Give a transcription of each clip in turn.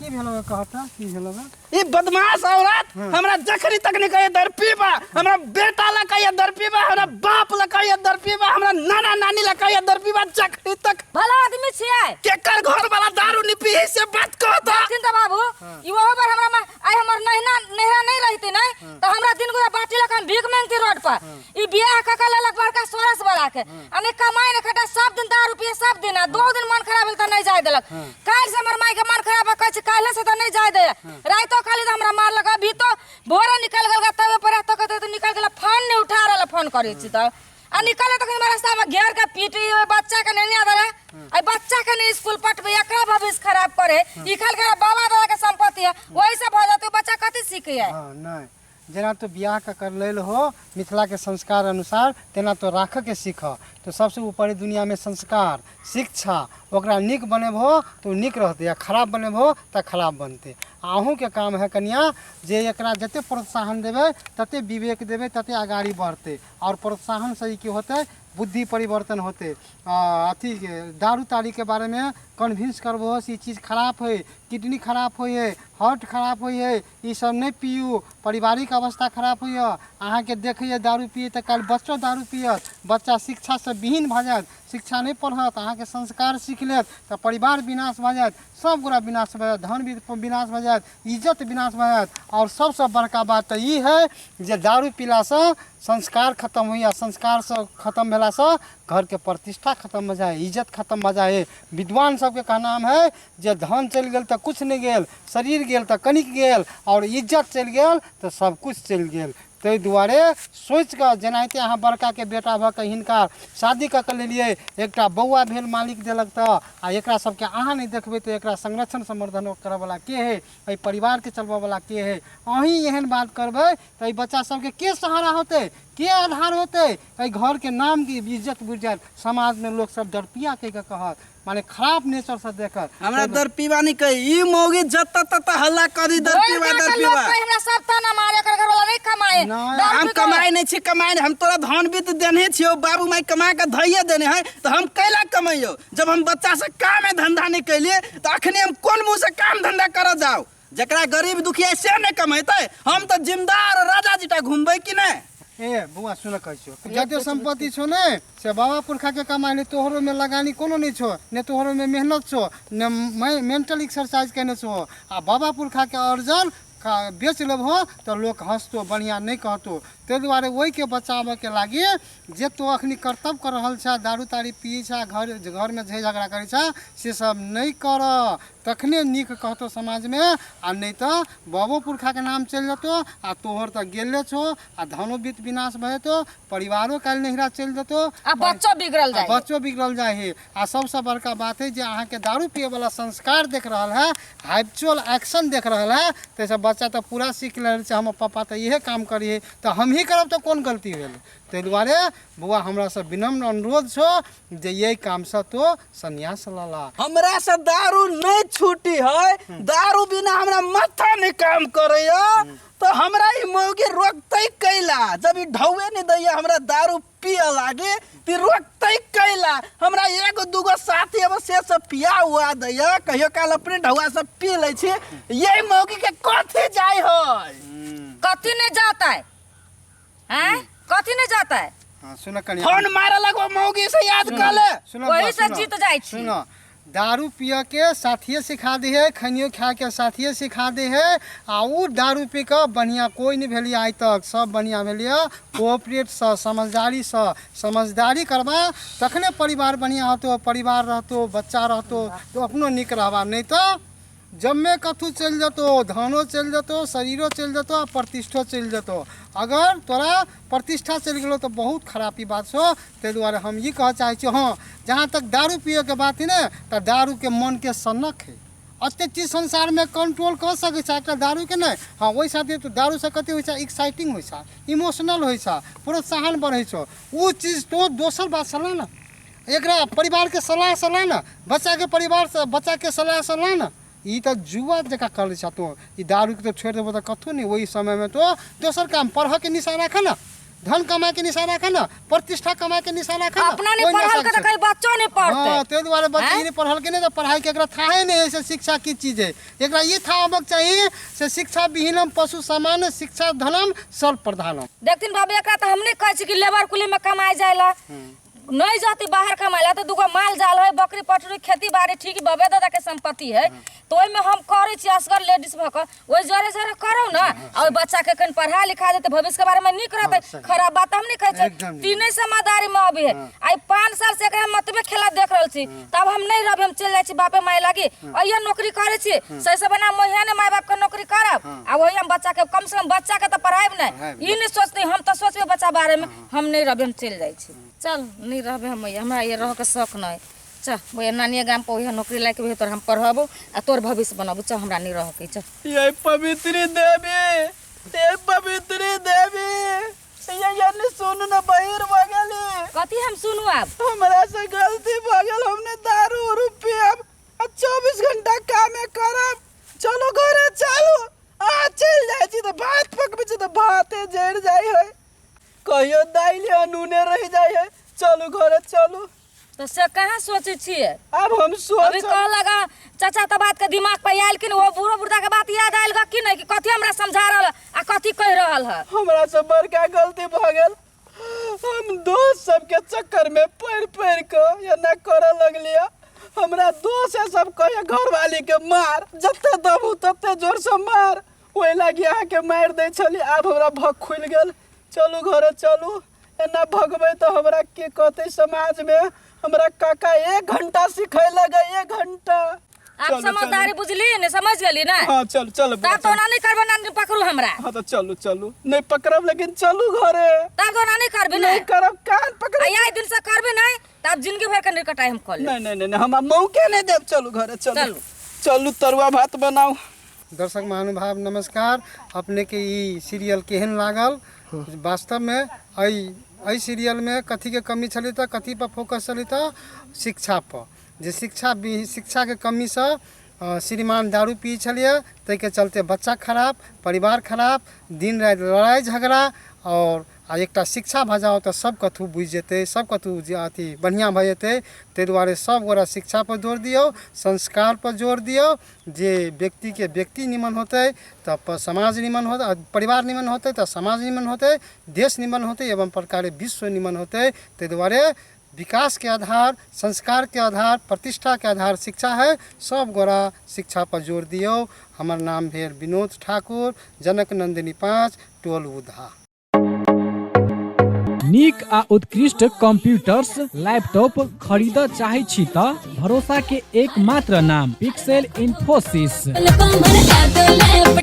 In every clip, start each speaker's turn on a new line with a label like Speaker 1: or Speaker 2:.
Speaker 1: की भेलो कहता की भेलो बा?
Speaker 2: ई बदमाश औरत हमरा जखनी तखनी कहे दरपीबा, हमरा बेटा ला कहे दरपीबा, हमरा बाप ला कहे दरपीबा, हमरा नाना नानी ला कहे दरपीबा, जखनी तक।
Speaker 3: भला आदमी छियै।
Speaker 2: केकर घर वाला दारू नहीं पी से बात कहता।
Speaker 3: देखथिन तऽ बाबू, ई ओहो पर हमरा आइ हमर नहिना नहिरा नहीं रहती नहीं तऽ हमरा दिन गुरा बाटी लऽ कऽ हम भीख मांगती रोड पर। ई बियाह कऽ कऽ लेलक बड़का सोरस वाला के, आ नहि कमाइ नहि खटा, सब दिन दारू पिए सब दिन, आ 2 दिन मन खराब भेल तऽ नहीं जाय देलक। काल्हि से हमर माय के मन खराब कहै छै, काल्हि से तऽ नहीं जाय दे, राइतो खाली तऽ हमरा मारलक। अभी तो भोरे निकल गेल तबे पर एतऽ कतऽ तऽ निकल गेल, फोन नहीं उठा रहल, फोन करै छी तऽ आ निकले तऽ हमरा रास्ता में घेर के पीटी, ओहि बच्चा के नहीं याद रहे, एहि बच्चा के नहीं स्कूल पठबै, एकरा भविष्य खराब करे। ई खाल के बाबा दादा के संपत्ति है, वही से भऽ जेतै, बच्चा कथी सीखे है।
Speaker 1: हाँ, नहीं जेना तो बियाह के कर लेल हो मिथिला के संस्कार अनुसार तेना तो राख के सीख। तो सबसे ऊपर दुनिया में संस्कार शिक्षा, ओकरा नीक बनेबहो तो नीक रहतै, आ खराब बनेबहो तऽ खराब बनतै। अहूँके काम है कनिया जे एकरा जते प्रोत्साहन देबै तते विवेक देबै तते अगाड़ी बढ़तै, और प्रोत्साहन से ई की होतै, बुद्धि परिवर्तन होतै। अथी दारू तारी के बारे में कन्विंस करबहो से ई चीज खराब है, किडनी खराब होइ है, हार्ट खराब होइ है, ई सब नहीं पियू, पारिवारिक अवस्था खराब होइए। अहाँके देखैए दारू पिए तऽ काल्हि बच्चो दारू पियत, बच्चा शिक्षासँ विहीन भऽ जायत, शिक्षा नहि पढ़त, अहाँके संस्कार सीख लेत तऽ परिवार विनाश भऽ जायत, सब गोरा विनाश भऽ जायत, धन विनाश भऽ जायत, इज्जत विनाश भऽ जायत। आओर सबसँ बड़का बात तऽ ई है जे दारू पीलासँ संस्कार खतम होइए, संस्कारसँ खतम भेलासँ घरके प्रतिष्ठा खतम भऽ जाइ है, इज्जत खतम भऽ जाइ है। विद्वान सबके कहनाम है जे धन चलि गेल तऽ किछु नहि गेल, शरीर गेल तऽ कनिक गेल, आओर इज्जत चलि गेल तऽ सब किछु चलि गेल। ताहि दुआरे सोचिकऽ जेनाहिते अहाँ बड़काके बेटा भऽ कऽ हिनका शादी कऽ कऽ लेलियै, एकटा बौआ भेल मालिक देलक तऽ, आ एकरा सबके अहाँ नहि देखबै तऽ एकरा संरक्षण संवर्धन करऽवला के है, एहि परिवारके चलबऽवला के है? अहीं एहन बात करबै तऽ एहि बच्चा सबके के सहारा होतै, के आधार होतै? एहि घरके नाम की इज्जत बुड़ि जायत, समाजमे लोक सब डरपिया कहि कऽ कहत, माने खराब नेचर से देखत।
Speaker 2: हमरा दरपीबा नहीं कही, ई मौगी जत तत हल्ला करी दरपीबा दरपीबा।
Speaker 3: हमरा सब ताना मारे, एकर घरवाला नहीं कमाए।
Speaker 1: नहीं।
Speaker 2: हम कमाए नहीं छी, कमाए नहीं, हम तोरा धन वित्त देने छियो, बाबू माई कमा के धइये देने है, तो हम कैला कमाइयो? जब हम बच्चा से काम धंधा नहीं कैलिए तो अखनी हम कोन मुंह से काम धंधा कर जाओ? जकरा गरीब दुखिया से नहीं कमेतै, हम तो जिम्मेदार राजा जीटा घूमबै कि नहीं?
Speaker 1: ए बौआ सुन कहै छियौ, जते संपत्ति छौ ने से बाबा पुरखा के कमाइ ले, तोहरो में लगानी कोनो नहीं छौ, ने तोहरो में मेहनत छौ, ने मेंटल एक्सरसाइज केने छौ। आ बाबा पुरखा के अर्जन बेच लेबहो तऽ लोक हँसतो, बढ़िआँ नहीं कहतो। ताहि दुआरे ओहिके बचाबऽके लागि जे तो अखनी कर्तव्य कर रहल छह, दारू तारी पियै छह, घरमे झै झगड़ा करै छह, से सब नहीं कर, तखने नीक कहतो समाजमे, आ नहीं तऽ बाबो पुरखाके नाम चलि जेतो, आ तोहर तऽ गेले छौ, आ धनो वित्त विनाश भऽ जेतो, परिवारो काल्हि नहिरा चलि जेतो,
Speaker 3: आ बच्चो बिगड़ल जाइ,
Speaker 1: बच्चो बिगड़ल जाइ है। आ सबसँ बड़का बात है जे अहाँके दारू पियैवला संस्कार देख रहल है, हैबिचुअल एक्शन देख रहल है, ताहिसँ बच्चा तऽ पूरा सीख लेल छै, हमर पापा तऽ इहे काम करी है तऽ हमही करब तऽ कोन गलती भेल? ताहि दुआरे बौआ हमरा से विनम्र अनुरोध छौ जे यही काम से तो संन्यास लला।
Speaker 2: हमरा से दारू नहीं छूटी है, दारू बिना हमरा माथा नहीं काम करैया, तो हमरा ई मौगी रोकतै कैला? जब ई ढौए नहीं दैया हमरा दारू पिए लागे ती रोकतै कैला? हमरा एगो दूगो साथी अब से सब पिया हुआ दैया, कहियो काल अपने ढौआ सब पी लै छी, यही मौगी के कथी जाय है?
Speaker 3: कथी नहीं जाता है? हैं? कथी नहीं जाता है?
Speaker 1: हाँ, सुन कनिया।
Speaker 2: फोन मारे लगो मौगी से याद कर ले।
Speaker 1: सुनो
Speaker 3: वही
Speaker 1: बौआ,
Speaker 3: से
Speaker 1: सुनो।
Speaker 3: जीत जाइ छी।
Speaker 1: सुनो, दारू पिय के साथिये सिखा दे है, खनियो खा के साथिये सिखा दे है, आ उ दारू पी के बढ़िया कोई नहीं भेलिए आइ तक, सब बढ़िया भेलिए कोऑपरेट से, समझदारी से। समझदारी करबा तखने परिवार बढ़िया होतो, परिवार रहतो, बच्चा रहतो, तो अपनो निक रहबा, नहीं तो जम्मे कथू चलि जेतो, धनो चलि जेतो, शरीरो चलि जेतो, आ प्रतिष्ठो चलि जेतो। अगर तोरा प्रतिष्ठा चलि गेलो तऽ बहुत खरापी बात छौ। ताहि दुआरे हम ई कहऽ चाहै छियौ, हँ जहाँ तक दारू पियैके बात है ने, तऽ दारूके मनके सनक है, एतेक चीज संसारमे कंट्रोल कऽ सकै छै एकटा दारूके नहि। हँ ओहि साथे तऽ दारूसँ कते होइ छै, एक्साइटिंग होइ छै, इमोशनल होइ छै, प्रोत्साहन बढ़ै छौ, ओ चीज तो दोसर बात सलाह ने, एकरा परिवारके सलाह सलाह ने, बच्चाके परिवारसँ बच्चाके सलाह सलाह ने, ई तऽ जुआ जकाँ करै छह तोँ। ई दारूके तऽ छोड़ि देबो तऽ कथू नहि। ओहि समयमे तो दोसर काम पढ़ऽके निशा राखऽ ने, धन कमाए के निशा राखे ना, प्रतिष्ठा कमाए के निशा राखे ना।
Speaker 3: अपना नहीं
Speaker 1: ओहि
Speaker 3: पढ़ल
Speaker 1: नशा
Speaker 3: के तो
Speaker 1: के
Speaker 3: कहीं बच्चो नहीं पढ़ते।
Speaker 1: हाँ, ताहि दुआरे बच्चा
Speaker 3: आँय?
Speaker 1: ई नहि पढ़ल के नहि तऽ पढ़ाई के एकरा थाहे नहि है से शिक्षा की चीज है। एकरा ई था होबक चाही से शिक्षा विहीनम पशु समान, शिक्षा धनम सर्व प्रधानम।
Speaker 3: देखथिन बाबू, एकरा तऽ हम नहि कहै छी कि लेबर कुली में कमाए जाय ला, नहीं जाती बाहर कमाए ला, तो दूगो माल जाल है, बकरी पटरी खेती बाड़ी ठीक बाबे दादा के संपत्ति है, तो ओहिमे हम करै छी असगर लेडीज भऽ कऽ, ओहि जरे जरे करौ ने, आ ओहि बच्चा के कनि पढ़ा लिखा देतै, भविष्य के बारे में नीक रहतै।
Speaker 1: सही।
Speaker 3: खराब बात हम नहीं कहै छी,
Speaker 1: एकदम नीक।
Speaker 3: तीने समझदारी में अभी है। आइ 5 साल से एकरा मतबे खेला देख रहल छी, तब हम नहीं रहब, हम चलि जाइ छी बापे माय लागी, अइया नौकरी करै छी, सही से बना मोहिया ने माय बाप के नौकरी करब, आ वही हम बच्चा के कम से कम बच्चा के तऽ पढ़ायब नहि,
Speaker 1: पढ़ायब।
Speaker 3: ई नहीं सोचते, हम तऽ सोचबै बच्चा बारे में, हम नहीं रहबै, हम चलि जाइ छी। चल नहीं रहबै हम, हमरा ये रह के शौक नहीं। चल भैया नानिये गाम पर वही नौकरी लायक भी तोर हम पढ़बो आ तोर भविष्य बनाबो, चल हमरा नहीं रह के। चल
Speaker 2: ये पवित्री देवी, ये पवित्री देवी, ये यानी सुन न बहिर भ गेली।
Speaker 3: कथी हम सुनू आब?
Speaker 2: हमरा से गलती भ गेल, हमने दारू उरू पियब आ 24 घंटा कामे करब। चलो घरे चलो, आ चल जाइ छी तऽ भात पकबै छी तऽ भाते जरि जाइ है, कहियो दालि अनूने रहि जाइ है। चलू घरे चलू।
Speaker 3: तो से कहाँ सोचे छियै?
Speaker 2: आब हम सोच
Speaker 3: अभी कह लगा चाचा तो बात के दिमाग पर आयल कि नहीं, वो बूढ़ो बुढ़ा के बात याद आयल गा कि नहीं, कि कथी हमरा समझा रहल है आ कथी कह रहल है।
Speaker 2: हमरा से बड़का गलती भ गेल, हम दोस्त सबके चक्कर में पड़ि पड़ि के एना करऽ लगलियै। हमरा दोस्त सब कहे घरवाली के मार, जते दबू तते जोर से मार, ओहि लागी अहाँके मारि दै छली। आब हमरा भक खुलि गेल, चलू घरे चलू। एना भगबै तऽ हमरा के कहतै समाज में? हमरा काका 1 घंटा सिखै लगे, 1 घंटा।
Speaker 3: आप
Speaker 2: चलू,
Speaker 3: समझदारी
Speaker 2: चलू।
Speaker 3: बुझली ने, समझ गेली ना?
Speaker 2: हाँ चल चल
Speaker 3: तब तो ओना नहीं करबे ना, नहीं पकड़ू हमरा।
Speaker 2: हाँ तो चलू चलू, नहीं पकड़ब लेकिन चलू घरे।
Speaker 3: तब तो ओना नहीं करबे ना?
Speaker 2: नहीं करब, कान पकड़।
Speaker 3: आ आई दिन से करबे नहीं तब जिंदगी भर के निकटाई हम कर लेब।
Speaker 2: नहीं नहीं नहीं, हम मौके नहीं देब, चलू घरे चलू।
Speaker 3: चलू।
Speaker 2: चलू तरुआ भात बनाऊ।
Speaker 1: दर्शक महानुभाव नमस्कार, अपने के ई सीरियल केहन लागल? वास्तव में एहि सीरियल में कथी के कमी छलै तऽ कथी पर फोकस छलै तऽ शिक्षा पर, जे शिक्षा के कमी से श्रीमान दारू पी छलियै, ताहिके चलते बच्चा खराब, परिवार खराब, दिन राति लड़ाइ झगड़ा, और आ एकटा शिक्षा भऽ जाओ तऽ सब कथू बुझि जेतै, सब कथू जे अथी बढ़िआँ भऽ जेतै। ताहि दुआरे सब गोरा शिक्षा पर जोर दियौ, संस्कार पर जोर दियौ, जे व्यक्तिके व्यक्ति निमन होतै तऽ समाज निमन होतै, परिवार निमन होतै तऽ समाज निमन होतै, देश निमन होतै, एवं प्रकारे विश्व निमन होतै। ताहि दुआरे विकास के आधार, संस्कार के आधार, प्रतिष्ठा के आधार शिक्षा है। सब गोरा शिक्षा पर जोर दियौ। हमर नाम भेल विनोद ठाकुर, जनक नंदिनी 5, टोल उधा।
Speaker 4: नीक आ उत्कृष्ट कंप्यूटर्स लैपटॉप खरीद चाहै छी त भरोसा के एकमात्र नाम पिक्सेल इन्फोसिस।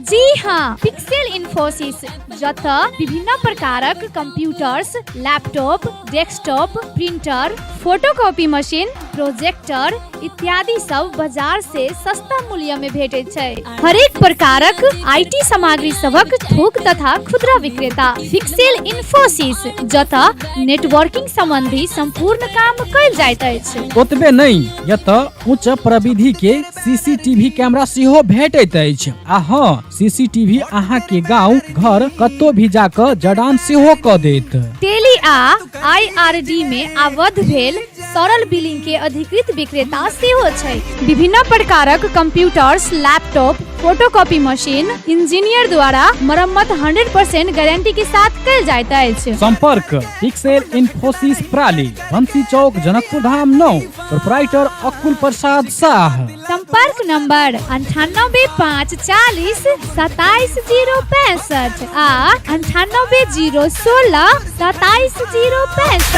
Speaker 5: जी हाँ, पिक्सेल इन्फोसिस, जतऽ विभिन्न प्रकारक computers, laptop, desktop, printer, photocopy machine, projector इत्यादि सब बाजार से सस्ता मूल्य में भेटैत छै। हरेक प्रकारक IT सामग्री सभक थोक तथा खुदरा विक्रेता पिक्सेल इन्फोसिस, जतऽ नेटवर्किंग संबंधी संपूर्ण काम कयल जाइत अछि।
Speaker 4: ओतबे नहि, एतऽ उच्च प्रविधि के सीसीटीवी कैमरा सेहो भेटैत अछि। आ हँ, सीसीटीवी अहाँ के गांव घर कतौ भी जाकऽ जड़ान सेहो कऽ देत।
Speaker 5: टेली आ आईआरडी में आबद्ध भेल सरल बिलिंग के अधिकृत विक्रेता सेहो छै। विभिन्न प्रकारक computers, laptop, photocopy machine engineer द्वारा मरम्मत 100% गारंटी के साथ कयल जाइत अछि।
Speaker 4: संपर्क पिक्सेल इन्फोसिस प्राली, बंसी चौक, जनकपुर धाम 9, प्रोपराइटर अकुल प्रसाद शाह।
Speaker 5: संपर्क नंबर 98 5 40 27 0 65 आ 98 0 16 27 0 65।